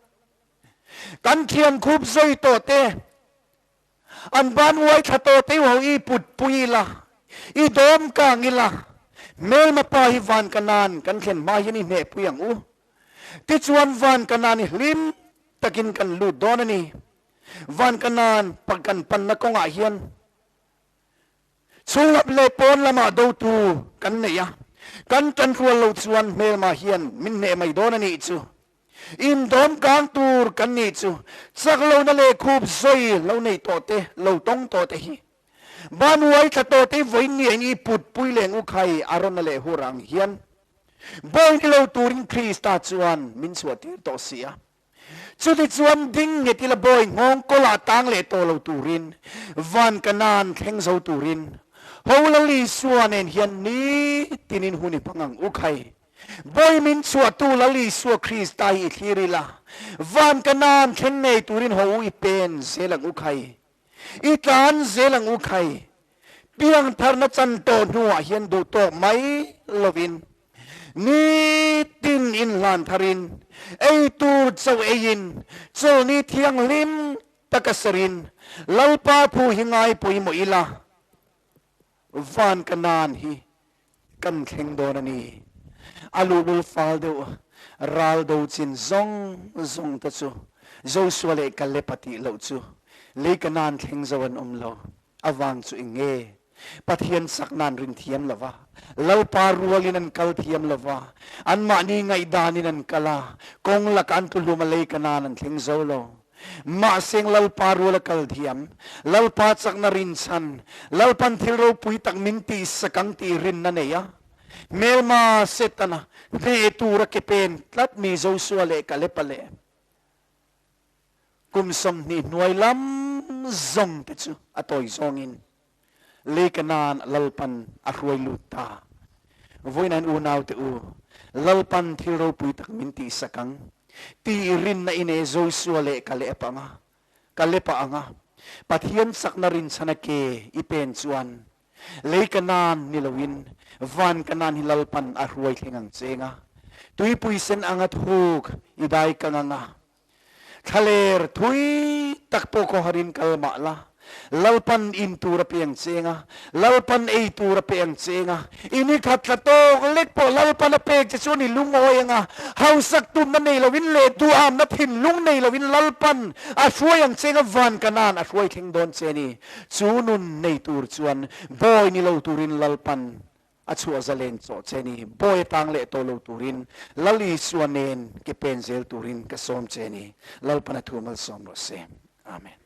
Kan thian khup zoi tawh te An ban uai thla tawh teuh ho i put pui ila, i dawm kang ila. Hmelma pa hi van Kanaan kan thlen hma hian i hnehpui ang u. Tichuan van Kanaan i hlim takin kan lut dawn a ni. Van Kanaan pa kan panna kawngah hian chhunglam leh pawn lamah dotu kan nei a, kan tanrual lo chuan hmelma hian min hneh mai dawn a nih chu. Indawm kang tur kan nih chu chak lohna leh khup zawi lo nei tawh te, lo tawng tawh te hi. Banuai thla tawh te vawiin ni ain i put pui leng u khai a rawn leh hur ang hian bawi ni lo turin Krista chuan min chhuah tir tawh si a. Chuti chuan ding nghet ila bawi nghawng kawlah tang leh tawh lo turin van Kanaan thleng zo turin Hola Isua nen hian nitinin hun i hmang ang u khai. Bawi min chhuahtu Lal Isua Krista hi i thlir ila, van Kanaan thleng ngei turin haw u i pen zel ang u khai. I tlan zel ang u khai. Piangtharna chan tawh hnuah hian duh tawk mai lovin, nitin inhlan tharin, ei tur chauh eiin, chawlni thianghlim taka sarin, Lalpa thu hi ngai pawimawh ila, van Kanaan hi kan thleng dawn a ni. A luhlul fal deuh ral do chin zawng zawng te chu Joshua leh Caleb a tih loh chu lei Kanaan thleng zo an awm lo. A vang chu eng nge? Pathian sakna an rin thiam lo va, Lalpa rualin an kal thiam lo va, anmahni ngaihdanin an kal a, kawng lakah an tluhlum a lei Kanaan an thleng zo lo. Mahseng Lalpa rual a kal thiam, Lalpa chakna rinchhan, Lalpan thil ropui tak min tihsak ang tih rinna nei a, hmelma Setana hneh tura ke pen tlat mi Josua leh Kalepa leh kum 20 hnuai lam zawng te chu a tawi zawngin lei Kanaan Lalpan a hruai lut ta. Vawiin unaute u, Lalpan thil ropui tak min tihsak ang tih rinna i nei Josua leh Kalep anga, Kalepa anga Pathian chakna rinchhana ke i pen chuan lei Kanaan ni loin van Kanaan hi Lalpan a hruai thleng ang cheng a, tuipui sen anga thuk i dai kang anga Thlaler thui tak pawh khawharin kal mah la, Lalpan in tur a pe ang cheng a, Lalpan ei tur a pe ang cheng a, i ni khat tla tawk lek pawh Lalpan a pek che chuan i lungawi ang a, hausak tumna nei loin leh duhamna thinlung nei loin Lalpan a hruai ang cheng a, van Kanaan a hruai thleng dawn che a ni. Chu nun nei tur chuan bawi ni lo turin Lalpan A chhuah zalen chawh che ni. Bawi atang leh tawh lo turin Lal Isua nen ke pen zel turin ka sawm che ni. Lalpan a thu malsawm rawh se. Amen.